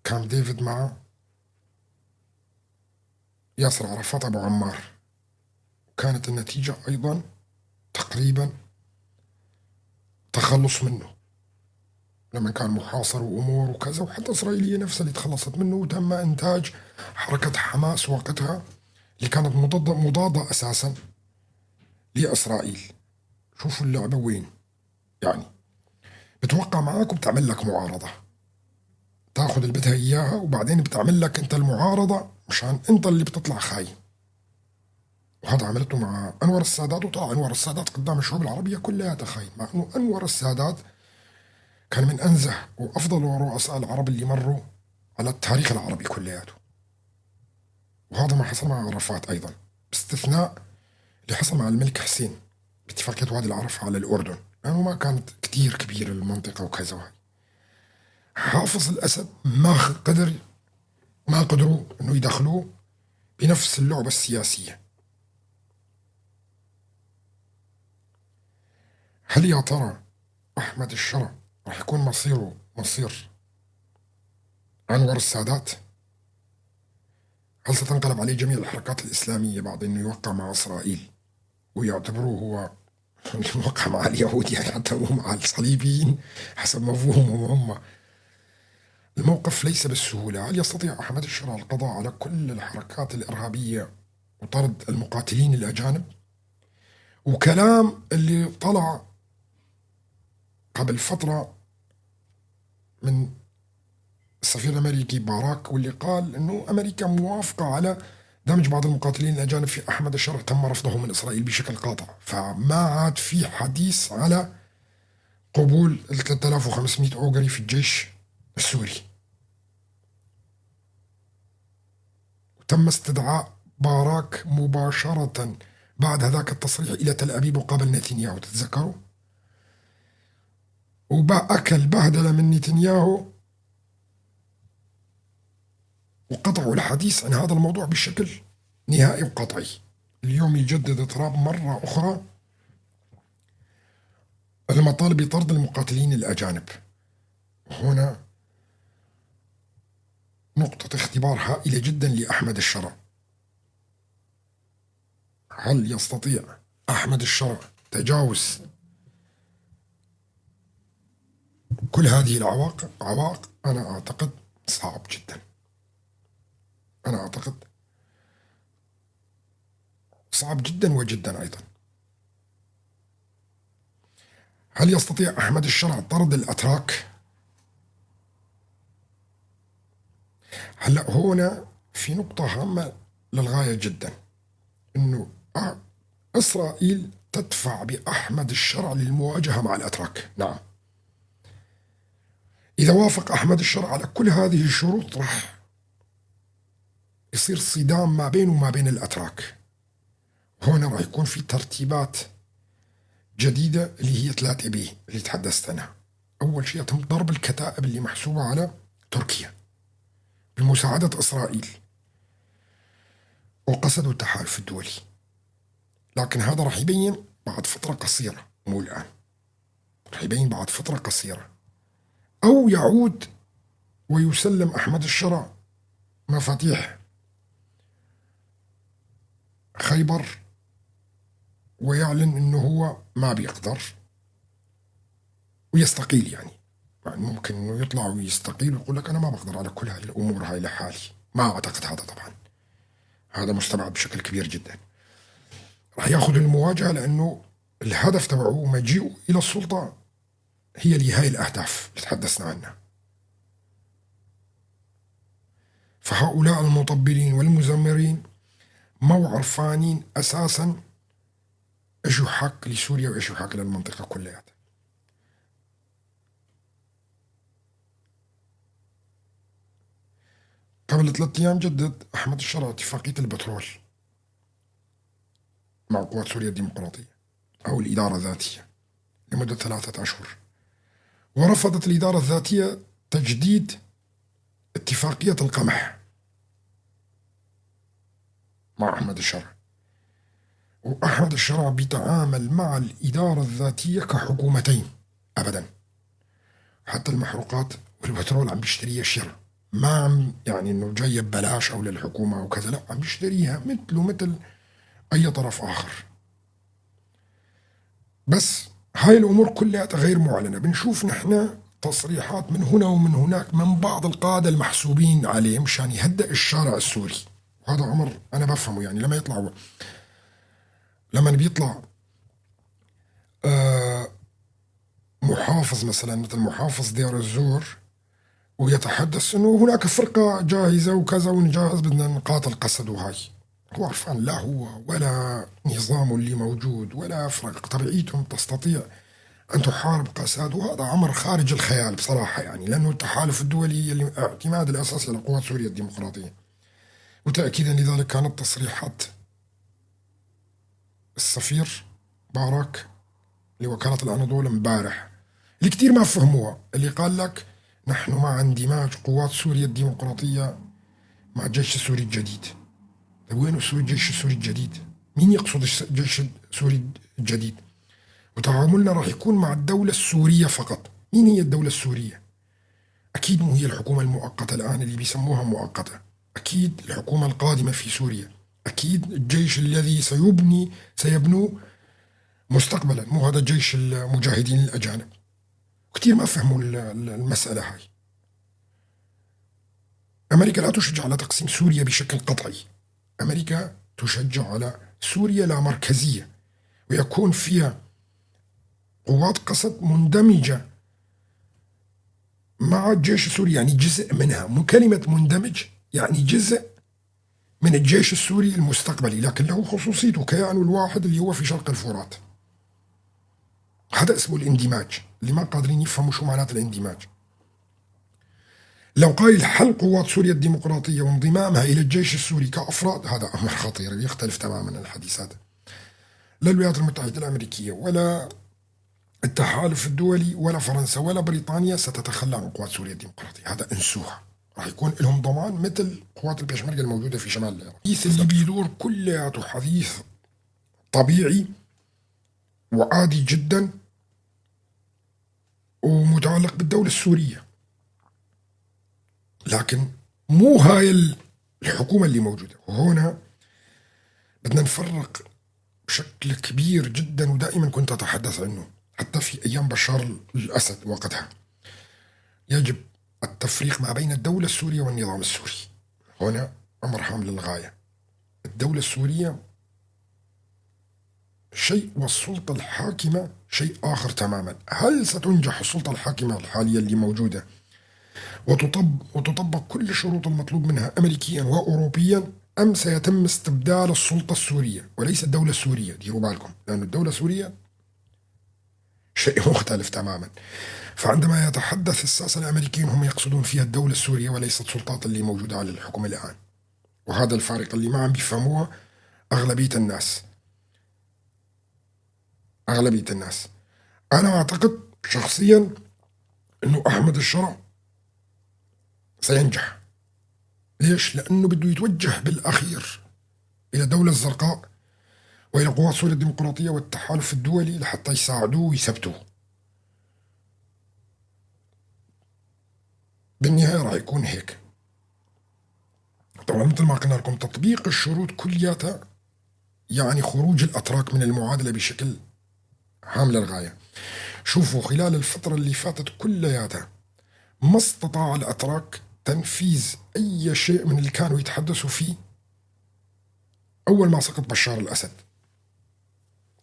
كامب ديفيد مع ياسر عرفات أبو عمار، وكانت النتيجة أيضا تقريبا تخلص منه لما كان محاصر وأمور وكذا، وحتى إسرائيل هي نفسها اللي تخلصت منه. وتم إنتاج حركة حماس وقتها اللي كانت مضادة أساسا لإسرائيل. شوفوا اللعبة وين، يعني بتوقع معاك وبتعمل لك معارضة، تاخذ اللي بدها إياها وبعدين بتعمل لك أنت المعارضة مشان أنت اللي بتطلع خاين. وهذا عملته مع أنور السادات، وطلع أنور السادات قدام الشعوب العربية كلها خاين، مع أنه أنور السادات كان من أنزه وأفضل رؤساء العرب اللي مروا على التاريخ العربي كلياته. وهذا ما حصل مع عرفات أيضا، باستثناء اللي حصل مع الملك حسين باتفاقية وادي العرف على الأردن، لأنه ما كانت كتير كبيرة المنطقة وكذا. وهي حافظ الأسد ما قدروا أنه يدخلوه بنفس اللعبة السياسية. هل يا ترى أحمد الشرع راح يكون مصيره مصير أنور السادات؟ هل ستنقلب عليه جميع الحركات الإسلامية بعد أنه يوقع مع إسرائيل ويعتبروه هو اللي وقع مع اليهود، يعني حتى هو مع الصليبيين حسب مفهومهم هم؟ الموقف ليس بالسهولة. هل يستطيع أحمد الشرع القضاء على كل الحركات الإرهابية وطرد المقاتلين الأجانب؟ وكلام اللي طلع قبل فترة من السفير الأمريكي باراك، واللي قال أنه أمريكا موافقة على دمج بعض المقاتلين الأجانب في أحمد الشرع، تم رفضه من إسرائيل بشكل قاطع. فما عاد في حديث على قبول ال 3500 أوغري في الجيش السوري. وتم استدعاء باراك مباشرة بعد هذاك التصريح إلى تل أبيب وقابل نتنياهو، تتذكروا؟ وأكل بهدلة من نتنياهو، وقطعوا الحديث عن هذا الموضوع بشكل نهائي وقطعي. اليوم يجدد ترامب مرة أخرى المطالب بطرد المقاتلين الأجانب. هنا نقطة اختبار هائلة جدا لأحمد الشرع. هل يستطيع أحمد الشرع تجاوز كل هذه العوائق؟ أنا أعتقد صعب جدا. أنا أعتقد صعب جدا وجدا أيضا. هل يستطيع أحمد الشرع طرد الأتراك؟ هلأ هنا في نقطة هامة للغاية جدا، إنه إسرائيل تدفع بأحمد الشرع للمواجهة مع الأتراك. نعم، إذا وافق أحمد الشرع على كل هذه الشروط راح يصير صدام ما بينه وما بين الأتراك. هنا راح يكون في ترتيبات جديدة اللي هي 3 بي اللي تحدثت عنها. أول شيء يتم ضرب الكتائب اللي محسوبة على تركيا بمساعدة إسرائيل وقصدوا التحالف الدولي، لكن هذا راح يبين بعد فترة قصيرة مو الآن. رح يبين بعد فترة قصيرة، أو يعود ويسلم أحمد الشرع مفاتيح خيبر ويعلن إنه هو ما بيقدر ويستقيل. يعني ممكن إنه يطلع ويستقيل ويقول لك أنا ما بقدر على كل هاي الأمور هاي لحالي. ما أعتقد هذا، طبعا هذا مستبعد بشكل كبير جدا. راح ياخذ المواجهة لأنه الهدف تبعه مجيئه إلى السلطة هي لهاي الأهداف اللي تحدثنا عنها. فهؤلاء المطبلين والمزمرين مو عرفانين أساسا إيش يحق لسوريا وإيش يحق للمنطقة كلها. قبل 3 أيام جدد أحمد الشرع اتفاقية البترول مع قوات سوريا الديمقراطية أو الإدارة الذاتية لمدة 3 أشهر، ورفضت الإدارة الذاتية تجديد اتفاقية القمح مع أحمد الشرع. وأحمد الشرع بيتعامل مع الإدارة الذاتية كحكومتين أبدا، حتى المحروقات والبترول عم بيشتريها شراء، ما عم يعني إنه جاية ببلاش أو للحكومة أو كذا، لا عم بيشتريها مثله مثل أي طرف آخر. بس هاي الأمور كلها غير معلنة. بنشوف نحن تصريحات من هنا ومن هناك من بعض القادة المحسوبين عليه مشان يهدئ الشارع السوري، وهذا أمر أنا بفهمه. يعني لما يطلع لما بيطلع محافظ مثلا مثل محافظ دير الزور ويتحدث انه هناك فرقة جاهزة وكذا ونجهز بدنا نقاتل قسد، وهاي هو عرفان لا هو ولا نظامه اللي موجود ولا فرق تبعيتهم تستطيع أن تحارب قسد، وهذا أمر خارج الخيال بصراحة. يعني لأنه التحالف الدولي اللي اعتماد الأساسي على قوات سوريا الديمقراطية. وتأكيدا لذلك كانت تصريحات السفير باراك لوكالة الأناضول امبارح اللي كتير ما فهموها، اللي قال لك نحن مع اندماج قوات سوريا الديمقراطية مع الجيش السوري الجديد. طيب وين الجيش السوري الجديد؟ مين يقصد الجيش السوري الجديد؟ وتعاملنا راح يكون مع الدولة السورية فقط. مين هي الدولة السورية؟ أكيد مو هي الحكومة المؤقتة الآن اللي بيسموها مؤقتة، أكيد الحكومة القادمة في سوريا، أكيد الجيش الذي سيبنوه مستقبلا، مو هذا الجيش المجاهدين الأجانب. كثير ما فهموا المسألة هاي. أمريكا لا تشجع على تقسيم سوريا بشكل قطعي، أمريكا تشجع على سوريا لا مركزية، ويكون فيها قوات قسد مندمجة مع الجيش السوري، يعني جزء منها. مو كلمة مندمج يعني جزء من الجيش السوري المستقبلي، لكن له خصوصيته، كيانه الواحد اللي هو في شرق الفرات. هذا اسمه الاندماج، اللي ما قادرين يفهموا شو معنات الاندماج. لو قال حل قوات سوريا الديمقراطية وانضمامها إلى الجيش السوري كأفراد، هذا أمر خطير، يختلف تماما الحديث هذا. لا الولايات المتحدة الأمريكية ولا التحالف الدولي ولا فرنسا ولا بريطانيا ستتخلى عن قوات سوريا الديمقراطية، هذا انسوها. راح يكون لهم ضمان مثل قوات البيشمركة الموجودة في شمال العراق. الحديث اللي بيدور كلياته حديث طبيعي وعادي جدا ومتعلق بالدولة السورية، لكن مو هاي الحكومة اللي موجودة. وهنا بدنا نفرق بشكل كبير جدا، ودائما كنت أتحدث عنه حتى في أيام بشار الأسد وقتها. يجب التفريق ما بين الدولة السورية والنظام السوري. هنا أمر هام للغاية. الدولة السورية شيء والسلطة الحاكمة شيء آخر تماما. هل ستنجح السلطة الحاكمة الحالية اللي موجودة وتطبق كل الشروط المطلوب منها أمريكيا وأوروبيا، أم سيتم استبدال السلطة السورية وليس الدولة السورية؟ ديروا بالكم، لأن الدولة السورية شيء مختلف تماما. فعندما يتحدث الساسة الأمريكيين هم يقصدون فيها الدولة السورية وليست السلطات اللي موجودة على الحكم الآن. وهذا الفارق اللي ما عم بيفهموها أغلبية الناس. أغلبية الناس. أنا أعتقد شخصيا أنه أحمد الشرع سينجح. ليش؟ لأنه بده يتوجه بالأخير إلى الدولة الزرقاء وإلى قوات سوريا الديمقراطية والتحالف الدولي لحتى يساعدوه ويثبتوه. بالنهاية راح يكون هيك. طبعا مثل ما قلنا لكم تطبيق الشروط كلياتها يعني خروج الأتراك من المعادلة بشكل هام للغاية. شوفوا خلال الفترة اللي فاتت كلياتها ما استطاع الأتراك تنفيذ أي شيء من اللي كانوا يتحدثوا فيه أول ما سقط بشار الأسد.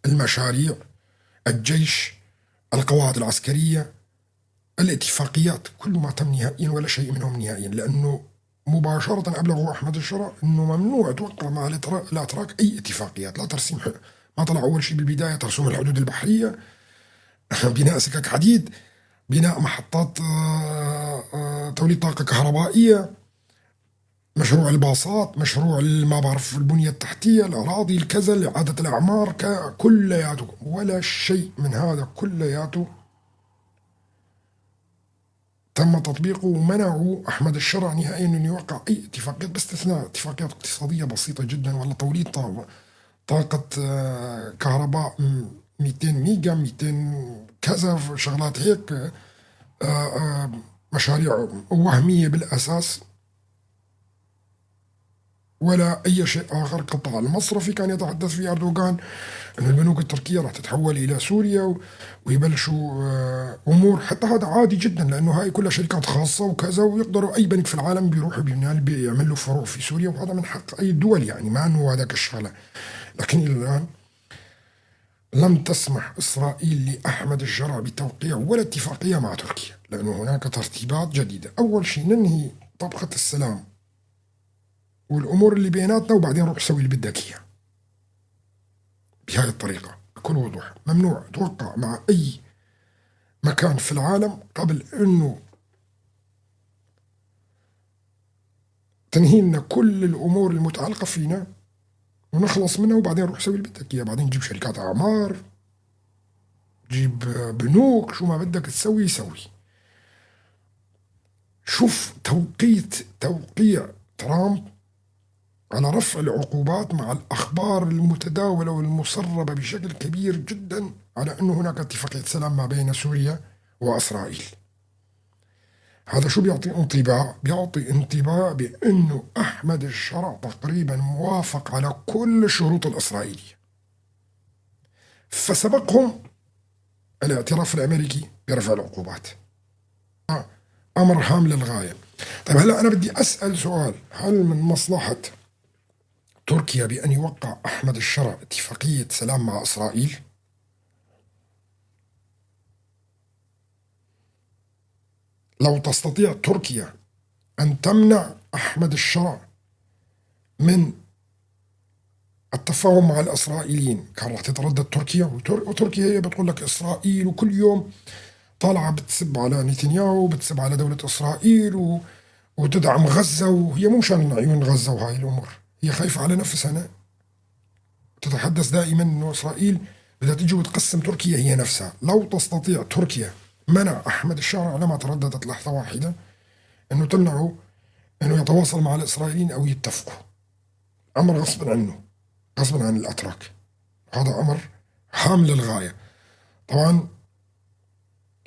المشاريع، الجيش، القواعد العسكرية، الاتفاقيات، كل ما تم نهائيا ولا شيء منهم نهائيا، لأنه مباشرة أبلغوا أحمد الشرع أنه ممنوع توقع مع الأتراك أي اتفاقيات، لا ترسيم ما طلع أول شيء بالبداية ترسوم الحدود البحرية، بناء سكك حديد، بناء محطات توليد طاقة كهربائية، مشروع الباصات، مشروع ما بعرف البنية التحتية، الأراضي، الكذا، إعادة الأعمار، كلياته ولا شيء من هذا كلياته تم تطبيقه. ومنعوا أحمد الشرع نهائيا أنه يوقع أي اتفاقيات باستثناء اتفاقيات اقتصادية بسيطة جدا، ولا توليد طاقة كهرباء 200 ميجا، 200 كذا، شغلات هيك، مشاريع وهمية بالأساس ولا أي شيء آخر. القطاع المصرفي كان يتحدث فيه أردوغان أن البنوك التركية راح تتحول إلى سوريا ويبلشوا أمور، حتى هذا عادي جدا لأنه هاي كلها شركات خاصة وكذا، ويقدروا أي بنك في العالم بيروح بيعمل له فروع في سوريا، وهذا من حق أي دول، يعني ما أنه هذاك الشغلة. لكن إلى الآن لم تسمح إسرائيل لأحمد الشرع بتوقيع ولا اتفاقية مع تركيا، لأنه هناك ترتيبات جديدة. أول شيء ننهي طبخة السلام والأمور اللي بيناتنا، وبعدين روح سوي اللي بدك إياه. بهذه الطريقة بكل وضوح ممنوع توقع مع أي مكان في العالم قبل أنه تنهي لنا كل الأمور المتعلقة فينا ونخلص منها، وبعدين روح سوي اللي بدك إياه. بعدين جيب شركات أعمار، جيب بنوك، شو ما بدك تسوي سوي. شوف توقيت توقيع ترامب على رفع العقوبات مع الأخبار المتداولة والمسربة بشكل كبير جدا على أنه هناك اتفاقية سلام ما بين سوريا وإسرائيل. هذا شو بيعطي انطباع؟ بيعطي انطباع بأنه أحمد الشرع تقريبا موافق على كل الشروط الإسرائيلية، فسبقهم الاعتراف الأمريكي برفع العقوبات. أمر هام للغاية. طيب هلأ أنا بدي أسأل سؤال، هل من مصلحة تركيا بأن يوقع أحمد الشرع اتفاقية سلام مع إسرائيل؟ لو تستطيع تركيا أن تمنع أحمد الشرع من التفاهم مع الإسرائيليين كان راح تتردد تركيا، وتركيا هي بتقول لك إسرائيل، وكل يوم طالعة بتسب على نتنياهو وبتسب على دولة إسرائيل وتدعم غزة، وهي مو مشان عيون غزة وهاي الأمور، هي خايفة على نفسها. تتحدث دائما أنه إسرائيل بدها تيجي وتقسم تركيا هي نفسها. لو تستطيع تركيا منع أحمد الشرع لما ترددت لحظة واحدة أنه تمنعه أنه يتواصل مع الإسرائيليين أو يتفقوا. أمر غصب عنه، غصب عن الأتراك، هذا أمر هام للغاية. طبعا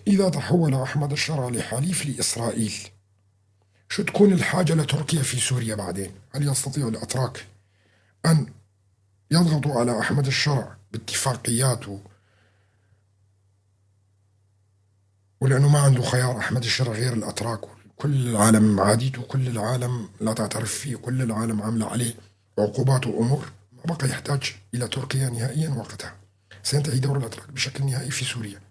إذا تحول أحمد الشرع لحليف لإسرائيل شو تكون الحاجة لتركيا في سوريا بعدين؟ هل يستطيع الأتراك أن يضغطوا على أحمد الشرع باتفاقياته؟ ولأنه ما عنده خيار أحمد الشرع غير الأتراك، كل العالم عاديته، كل العالم لا تعترف فيه، كل العالم عاملة عليه عقوبات وأمور، ما بقى يحتاج إلى تركيا نهائيا وقتها. سينتهي دور الأتراك بشكل نهائي في سوريا.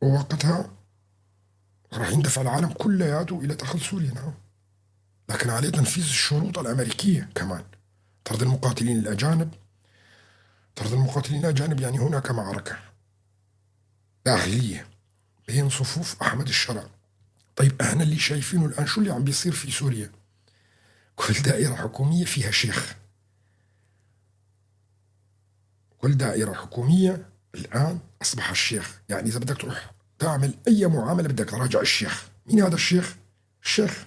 ووقتها راح يندفع العالم كلياته إلى داخل سوريا. نعم، لكن عليه تنفيذ الشروط الأمريكية كمان، طرد المقاتلين الأجانب. طرد المقاتلين الأجانب يعني هناك معركة داخلية بين صفوف أحمد الشرع. طيب احنا اللي شايفينه الآن شو اللي عم بيصير في سوريا؟ كل دائرة حكومية فيها شيخ، كل دائرة حكومية الآن أصبح الشيخ. يعني إذا بدك تروح تعمل أي معاملة بدك تراجع الشيخ. مين هذا الشيخ؟ الشيخ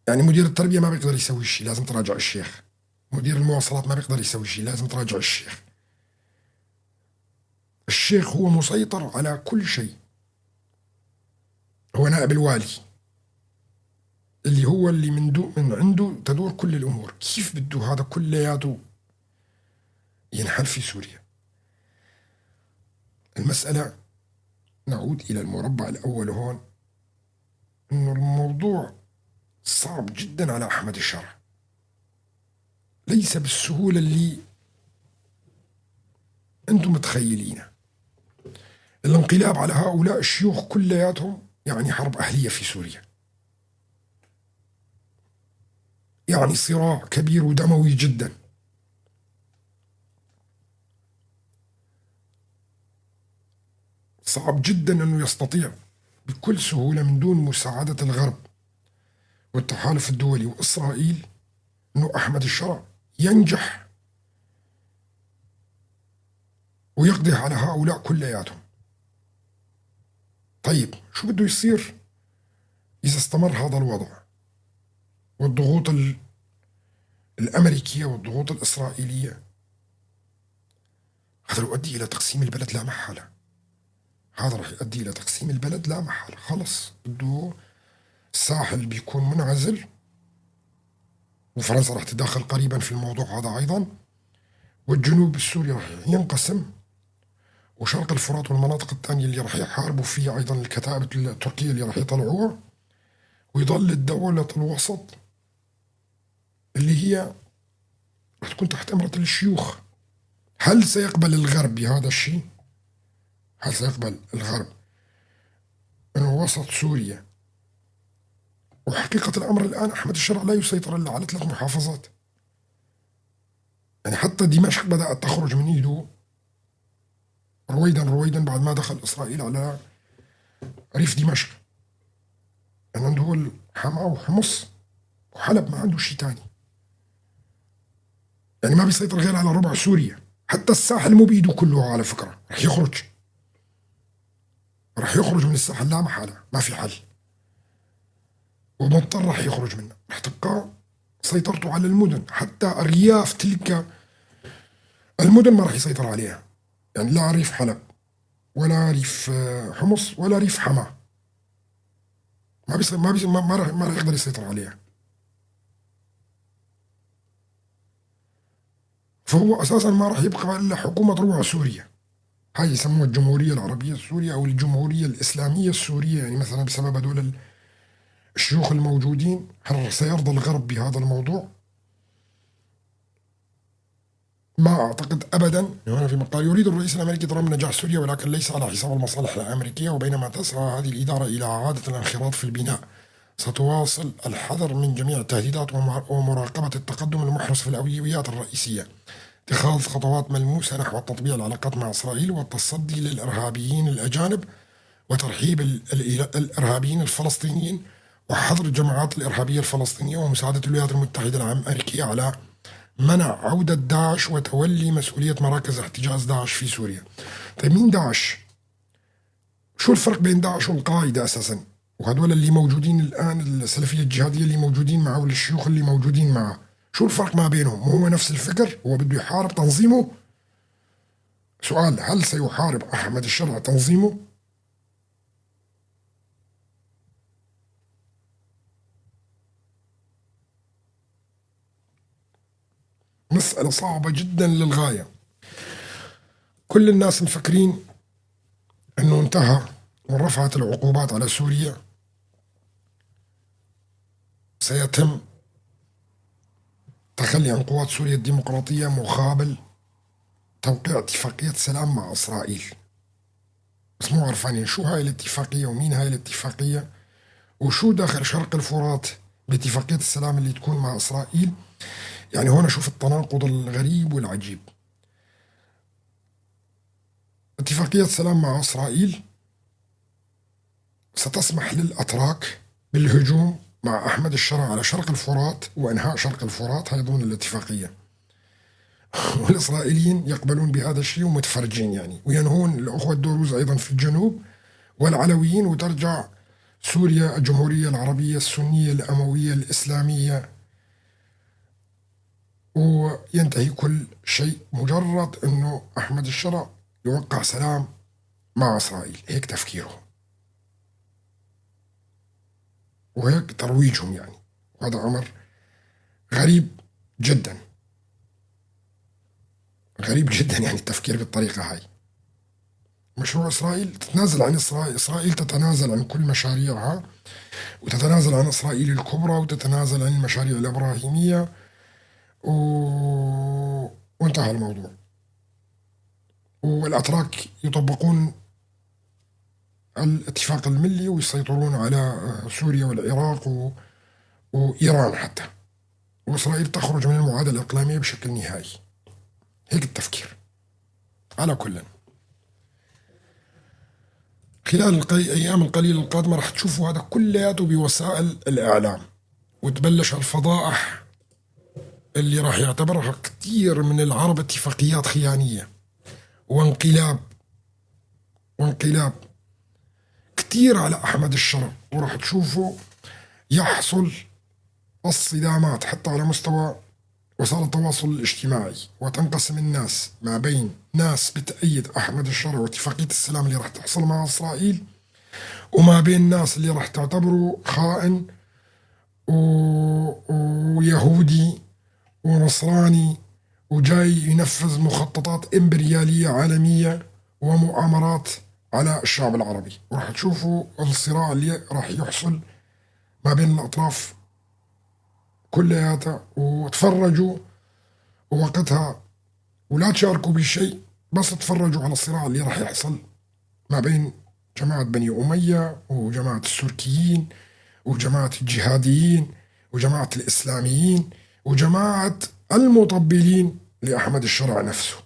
يعني مدير التربية ما بيقدر يسوي شيء، لازم تراجع الشيخ. مدير المواصلات ما بيقدر يسوي شيء، لازم تراجع الشيخ. الشيخ هو مسيطر على كل شيء، هو نائب الوالي اللي هو اللي من عنده تدور كل الأمور. كيف بده هذا كلياته ينحل في سوريا؟ المسألة نعود إلى المربع الأول هون، إنه الموضوع صعب جدا على أحمد الشرع، ليس بالسهولة اللي أنتم متخيلينها. الانقلاب على هؤلاء الشيوخ كلياتهم يعني حرب أهلية في سوريا، يعني صراع كبير ودموي جدا. صعب جدا أنه يستطيع بكل سهولة من دون مساعدة الغرب والتحالف الدولي وإسرائيل أنه أحمد الشرع ينجح ويقضي على هؤلاء كلياتهم. طيب شو بده يصير إذا استمر هذا الوضع والضغوط الأمريكية والضغوط الإسرائيلية؟ هذا يؤدي إلى تقسيم البلد لا محالة. هذا راح يؤدي إلى تقسيم البلد لا محالة. خلص بده الساحل بيكون منعزل، وفرنسا راح تتدخل قريبا في الموضوع هذا أيضا، والجنوب السوري راح ينقسم، وشرق الفرات والمناطق الثانية اللي راح يحاربوا فيها أيضا الكتائب التركية اللي راح يطلعوها، ويظل الدولة الوسط اللي هي راح تكون تحت أمرة الشيوخ. هل سيقبل الغرب بهذا الشيء؟ هل سيقبل الغرب أنه وسط سوريا؟ وحقيقة الأمر الآن أحمد الشرع لا يسيطر إلا على 3 محافظات، يعني حتى دمشق بدأت تخرج من إيده رويدا رويدا بعد ما دخل إسرائيل على ريف دمشق. يعني عنده هو حماة وحمص وحلب، ما عنده شيء تاني، يعني ما بيسيطر غير على ربع سوريا. حتى الساحل مو بإيده كله على فكرة، رح يخرج، رح يخرج من الساحل لا محالة، ما في حل، ومضطر رح يخرج منه. رح تبقى سيطرته على المدن، حتى أرياف تلك المدن ما رح يسيطر عليها، يعني لا ريف حلب ولا ريف حمص ولا ريف حماة، ما بيصير، ما بيصير، ما رح يقدر يسيطر عليها. فهو أساسا ما رح يبقى إلا حكومة ربع سوريا، هاي يسموها الجمهورية العربية السورية أو الجمهورية الإسلامية السورية، يعني مثلا بسبب هدول الشيوخ الموجودين. هل سيرضى الغرب بهذا الموضوع؟ ما أعتقد أبدا. هنا في مقال يريد الرئيس الأمريكي ترامب نجاح سوريا ولكن ليس على حساب المصالح الأمريكية، وبينما تسعى هذه الإدارة إلى إعادة الانخراط في البناء ستواصل الحذر من جميع التهديدات ومراقبة التقدم المحرز في الأولويات الرئيسية، اتخاذ خطوات ملموسة نحو تطبيع العلاقات مع إسرائيل والتصدي للإرهابيين الأجانب وترحيب الإرهابيين الفلسطينيين وحظر الجماعات الإرهابية الفلسطينية ومساعدة الولايات المتحدة الأمريكية على منع عودة داعش وتولي مسؤولية مراكز احتجاز داعش في سوريا. طيب مين داعش؟ شو الفرق بين داعش والقاعدة أساسا؟ وهدول اللي موجودين الآن السلفية الجهادية اللي موجودين معه والشيوخ اللي موجودين معه، شو الفرق ما بينهم؟ هو نفس الفكر؟ هو بده يحارب تنظيمه؟ سؤال، هل سيحارب أحمد الشرع تنظيمه؟ مسألة صعبة جدا للغاية. كل الناس مفكرين أنه انتهى ورفعت العقوبات على سوريا، سيتم تخلي عن قوات سوريا الديمقراطية مقابل توقيع اتفاقية سلام مع إسرائيل. بس مو عارفين شو هاي الاتفاقية ومين هاي الاتفاقية وشو داخل شرق الفرات باتفاقية السلام اللي تكون مع إسرائيل. يعني هون شوف التناقض الغريب والعجيب. اتفاقية سلام مع إسرائيل ستسمح للأتراك بالهجوم مع أحمد الشرع على شرق الفرات وإنهاء شرق الفرات، هاي ضمن الاتفاقية. والإسرائيليين يقبلون بهذا الشيء ومتفرجين يعني، وينهون الأخوة الدروز أيضا في الجنوب والعلويين، وترجع سوريا الجمهورية العربية السنية الأموية الإسلامية، وينتهي كل شيء. مجرد أنه أحمد الشرع يوقع سلام مع إسرائيل. هيك تفكيرهم وهيك ترويجهم يعني، وهذا أمر غريب جدا، غريب جدا يعني التفكير بالطريقة هاي. مشروع إسرائيل تتنازل عن إسرائيل، إسرائيل تتنازل عن كل مشاريعها وتتنازل عن إسرائيل الكبرى وتتنازل عن المشاريع الإبراهيمية وانتهى الموضوع. والأتراك يطبقون الاتفاق الملي ويسيطرون على سوريا والعراق وإيران حتى، وإسرائيل تخرج من المعادلة الإقليمية بشكل نهائي. هيك التفكير. على كل خلال الأيام القليلة القادمة راح تشوفوا هذا كلياته بوسائل الإعلام، وتبلش الفضائح اللي راح يعتبرها كثير من العرب اتفاقيات خيانية وانقلاب، وانقلاب كثير على أحمد الشرع. وراح تشوفوا يحصل الصدامات حتى على مستوى وسائل التواصل الاجتماعي، وتنقسم الناس ما بين ناس بتأيد أحمد الشرع واتفاقية السلام اللي راح تحصل مع إسرائيل، وما بين ناس اللي راح تعتبره خائن ويهودي ونصراني وجاي ينفذ مخططات إمبريالية عالمية ومؤامرات على الشعب العربي. وراح تشوفوا الصراع اللي راح يحصل ما بين الأطراف كلياتها، وتفرجوا وقتها ولا تشاركوا بشيء، بس تفرجوا على الصراع اللي راح يحصل ما بين جماعة بني أمية وجماعة السركيين وجماعة الجهاديين وجماعة الإسلاميين وجماعة المطبلين لأحمد الشرع نفسه.